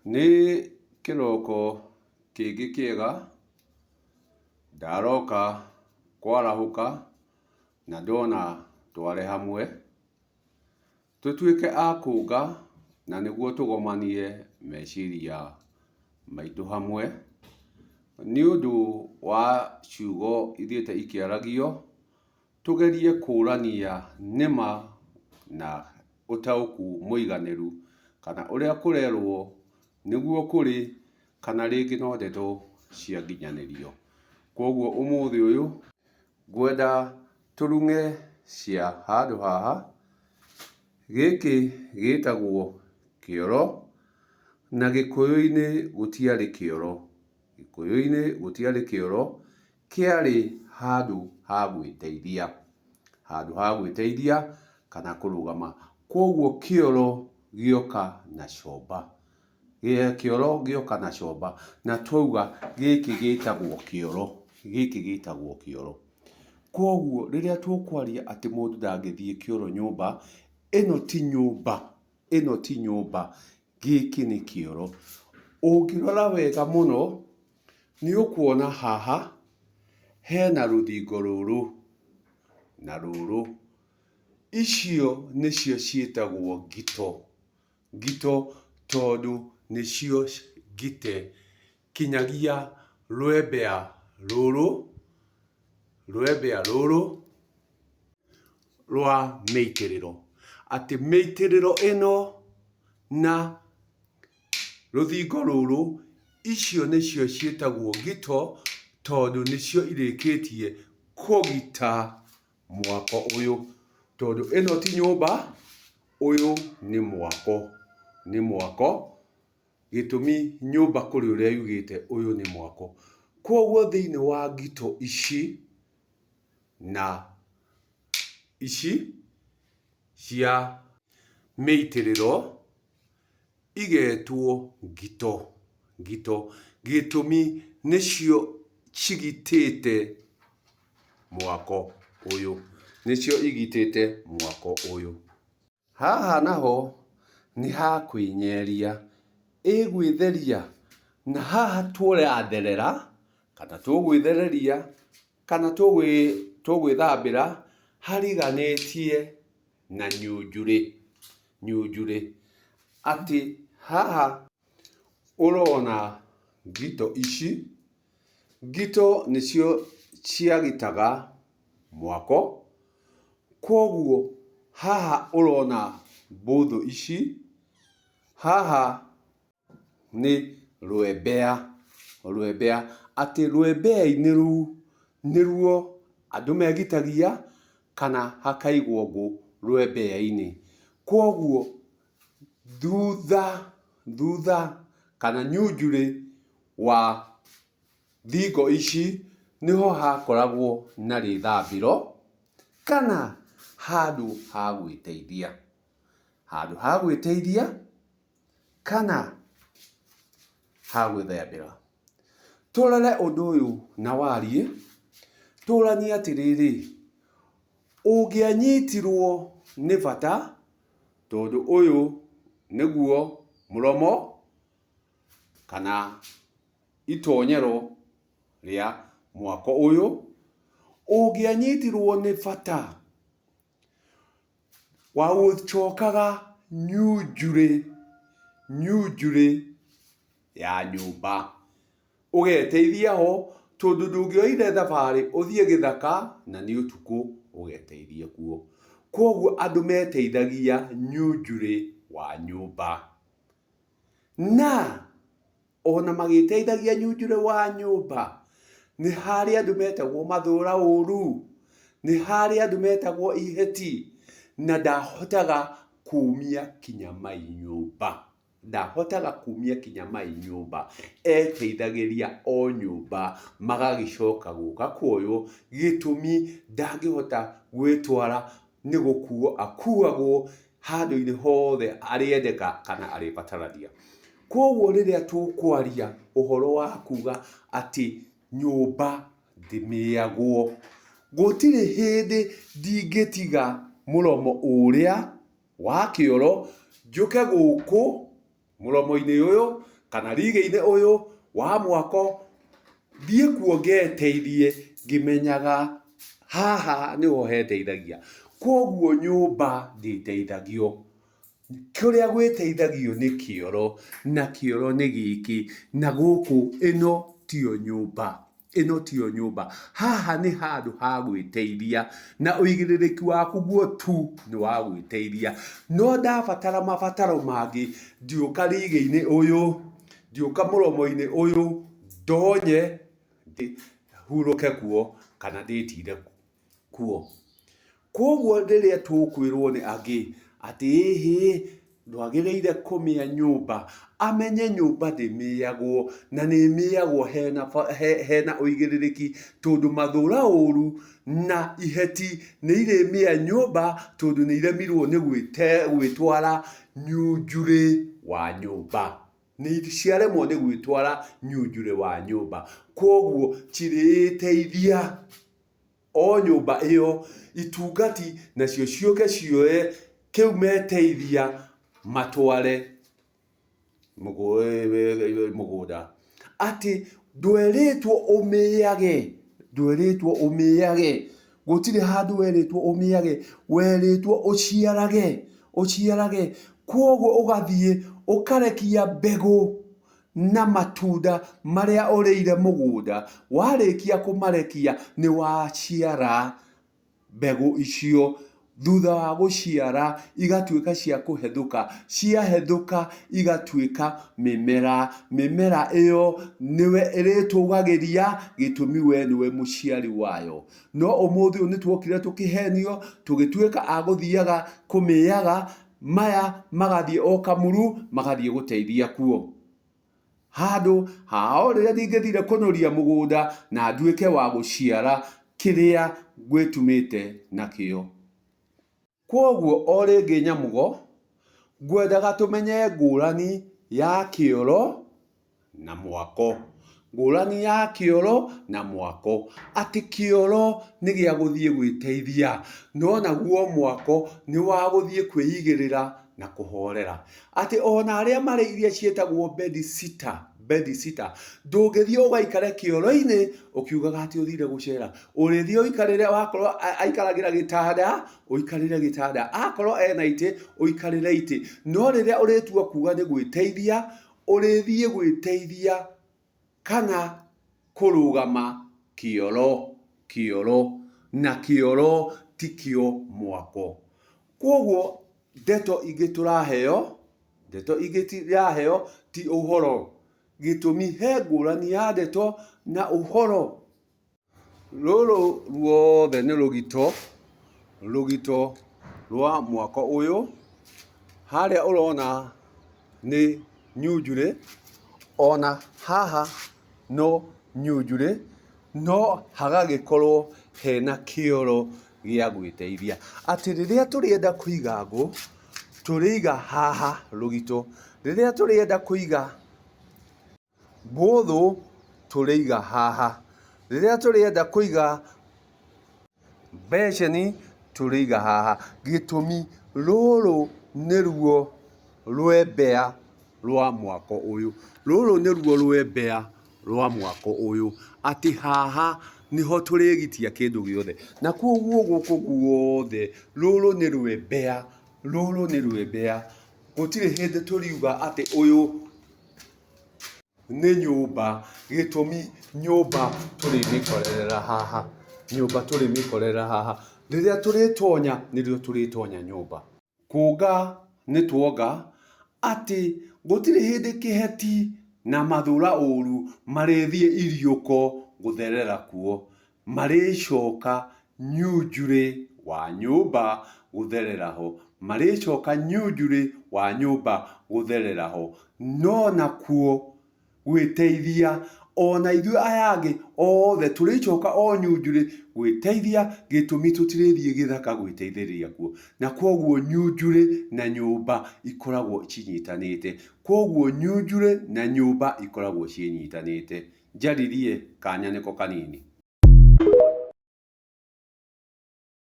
Nĩ kĩroko kĩngĩ kĩega, ndaroka kwarahũka na ndona tware hamwe, tũtuĩke a kũnga na nĩguo tũgomanie meciria maitũ hamwe, nĩũndũ wa ciugo ithiĩte ikĩaragio, tũgerie kũrania nĩma na ũtaũku mũiganĩru kana ũrĩa kũrerwo nĩguo kũrĩ kana rĩngĩ no ndeto cia nginyanĩrio. Kwoguo ũmũthĩ ũyũ ngwenda tũrung'e cia handũ haha, gĩkĩ gĩtagwo kĩoro na gĩkũyũ-inĩ gũtiarĩ kĩoro. Gĩkũyũ-inĩ gũtiarĩ kĩoro, kĩarĩ handũ ha gwĩteithia, handũ ha gwĩteithia kana kũrũgama. Kwoguo kĩoro gĩoka na comba, kĩoro gĩoka na comba, na twauga gĩkĩ gĩtagwo kĩoro, gĩkĩ gĩtagwo kĩoro. Kwoguo rĩrĩa tũkwaria atĩ mũndũ ndangĩthiĩ kĩoro nyũmba, ĩno ti nyũmba, ĩno ti nyũmba, gĩkĩ nĩ kĩoro. Ũngĩrora wega mũno, nĩ ũkuona haha hena rũthingo rũrũ na rũrũ. Icio nĩcio ciĩtagwo ngito. Ngito tondũ nĩcio ngite kinyagia rwembea rũrũ, rwembea rũrũ rwa mĩitĩrĩro. Atĩ mĩitĩrĩro ĩno na rũthingo rũrũ, icio nĩcio ciĩtagwo ngito tondũ nĩcio irĩkĩtie kũgita mwako ũyũ. Tondũ ĩno ti nyũmba, ũyũ nĩ mwako, nĩ mwako. Gĩtũmi nyũmba kũrĩ ũrĩa yugĩte ũyũ nĩ mwako. Kwoguo thĩinĩ wa ngito ici na ici cia mĩitĩrĩro igetwo ngito, ngito. Gĩtũmi nĩcio cigitĩte mwako ũyũ, nĩcio igitĩte mwako ũyũ. Haha naho nĩ ha kwĩnyeria, ĩ gwĩtheria na haha tũratherera kana tũgwĩthereria kana tũgwĩthambĩra hariganĩtie na nyunjurĩ, nyunjurĩ. Atĩ haha ũrona ngito ici, ngito nĩcio ciagitaga mwako, kwoguo haha ũrona mbũthũ ici, haha nĩ rwembea, rwembea, atĩ rwembea-inĩ rũu nĩruo andũ megitagia kana hakaigwo ngũ rwembea-inĩ. Kwoguo thutha, thutha kana nyunjurĩ wa thingo ici nĩho hakoragwo na rĩthambĩro kana handũ ha gwĩteithia, handũ ha gwĩteithia kana ha gwĩthambĩra. Tũrore ũndũ ũyũ na wariĩ, tũranie atĩrĩrĩ, ũngĩanyitirwo nĩ bata, tondũ ũyũ nĩguo mũromo kana itonyero rĩa mwako ũyũ, ũngĩanyitirwo nĩ bata Waũcokaga nyunjurĩ, nyunjurĩ ya nyũmba. Ũgeteithia ho, tondũ ndũngĩoire thabarĩ ũthiĩ gĩthaka na nĩ ũtukũ ũgeteithie kuo. Kwoguo andũ meteithagia nyunjurĩ wa nyũmba. Na Ona magĩteithagia Nyunjurĩ wa nyũmba, nĩ harĩ andũ metagwo mathũra ũru, nĩ harĩ andũ metagwo iheti, na ndahotaga kumia kinya mai nyũmba, ndahotaga kumia kinya mai nyũmba, eteithagĩria o nyũmba magagĩcoka gũka kuoywo, gĩtũmi ndangĩhota gwĩtwara nĩ gũkuo akuagwo handũ-inĩ hothe arĩendeka kana arĩbatarania. Kwoguo rĩrĩa tũkwaria ũhoro wa kuga atĩ nyũmba ndĩmĩagwo, gũtirĩ hĩndĩ ndingĩtiga mũromo ũrĩa wa kĩoro njũke gũkũ. Mũromo-inĩ ũyũ kana rigĩ-inĩ ũyũ wa mwako, thiĩ kuo ngeteithie ngĩmenyaga haha nĩho heteithagia. Kwoguo nyũmba ndĩteithagio. Kũrĩa gwĩteithagio nĩ kĩoro, na kĩoro nĩ gĩkĩ, na gũkũ ĩno tiyo nyũmba. Ĩno tiyo nyũmba. Haha nĩ handũ ha gwĩteithia, na ũigĩrĩrĩki waku guo tu nĩ wa gwĩteithia. No ndabatara mabataro mangĩ, ndiũka rigĩ-inĩ ũyũ, ndiũka mũromo-inĩ ũyũ, ndonye hurũke kuo kana ndĩtire kuo. Kwoguo rĩrĩa tũkwĩrwo nĩ angĩ atĩ ĩhĩ ndwagĩrĩire kũmĩa nyũmba, amenye nyũmba ndĩmĩagwo na nĩ ĩmĩagwo hena, hena ũigĩrĩrĩki tondũ mathũra ũru na iheti nĩ irĩmĩa nyũmba tondũ nĩ iremirwo nĩ gwĩtwara nyunjurĩ wa nyũmba. Nĩ ciaremwo nĩ gwĩtwara nyunjurĩ wa nyũmba. Kwoguo cirĩteithia o nyũmba ĩyo, itungati nacio ciũke cioe kĩu meteithia matware mũgũnda. Atĩ ndwerĩtwo ũmĩage, ndwerĩtwo ũmĩage, gũtirĩ handũ werĩtwo ũmĩage, werĩtwo ũciarage, ũciarage. Kwoguo ũgathiĩ ũkarekia mbegũ na matunda marĩa ũrĩire mũgũnda, warĩkia kũmarekia nĩ waciara mbegũ icio, thutha wa gũciara igatuĩka cia kũhethũka, ciahethũka igatuĩka mĩmera, mĩmera ĩyo nĩwe ĩrĩtũgagĩria gĩtũmi we nĩwe mũciari wayo. No ũmũthĩ ũyũ nĩ tuokire tũkĩhenio, tũgĩtuĩka a gũthiaga kũmĩaga Maya magathiĩ o Kamuru magathiĩ gũteithia kuo. Handũ ha o rĩrĩa ndingĩthire kũnoria mũgũnda na nduĩke wa gũciara kĩrĩa ngwĩtumĩte nakĩo. Kwoguo o rĩngĩ Nyamũgo, ngwendaga tũmenye ngũrani ya kĩoro na mwako. Ngũrani ya kĩoro na mwako, atĩ kĩoro nĩ gĩa gũthiĩ gwĩteithia, no naguo mwako nĩ wa gũthiĩ kwĩigĩrĩra na kũhorera. Atĩ ona arĩa marĩ iria ciĩtagwo bedsitter, bedsitter, ndũngĩthiĩ ũgaikare kĩoro-inĩ ũkiugaga atĩ ũthire gũcera. Ũrĩthiĩ ũikarĩre wakorwo aikaragĩra gĩtanda, ũikarĩre gĩtanda, akorwo ena itĩ, ũikarĩre itĩ. No rĩrĩa ũrĩtua kuga nĩ gwĩteithia, Ũrĩthiĩ gwĩteithia kana kũrũgama kĩoro, kĩoro, na kĩoro tikĩo mwako. Kwoguo ndeto ingĩ tũraheo, ndeto ingĩ tũraheo ti ũhoro. Gĩtũmi he ngũrani ya ndeto na ũhoro. Rũrũ ruothe nĩ rũgito, rũgito rwa mwako ũyũ. Harĩa ũrona nĩ nyunjurĩ, ona haha no nyunjurĩ, no hagagĩkorwo hena kĩoro gĩa gwĩteithia. Atĩ rĩrĩa tũrĩenda kũiga ngũ, tũrĩiga haha rũgito. Rĩrĩa tũrĩenda kũiga Mbũthũ tũrĩiga haha. Rĩrĩa tũrĩenda kũiga mbeceni tũrĩiga haha. Gĩtũmi rũrũ nĩruo rwembea rwa mwako ũyũ. Rũrũ nĩruo rwembea rwa mwako ũyũ. Atĩ haha nĩho tũrĩgitia kĩndũ gĩothe. Na koguo gũkũ guothe rũrũ nĩ rwembea, rũrũ nĩ rwembea. Gũtirĩ hĩndĩ tũriuga atĩ ũyũ Nĩ nyũmba, gĩtũmi nyũmba tũrĩmĩkorerera haha, nyũmba tũrĩmĩkorerera haha, rĩrĩa tũrĩtonya nĩrĩo tũrĩtonya nyũmba. Kũnga nĩ tuonga atĩ gũtirĩ hĩndĩ kĩheti na mathũra ũru marĩthiĩ iriũko gũtherera kuo, marĩcoka nyunjurĩ wa nyũmba gũtherera ho, marĩcoka nyunjurĩ wa nyũmba gũtherera ho, no nakuo gwĩteithia ona ithuĩ aya angĩ othe tũrĩcoka o nyunjurĩ gwĩteithia, gĩtũmi tũtirĩthiĩ gĩthaka gwĩteithĩrĩria kuo, na kwoguo nyunjurĩ na nyũmba ikoragwo cinyitanĩte, kwoguo nyunjurĩ na nyũmba ikoragwo ciĩnyitanĩte. Njaririe kanya nĩko kanini.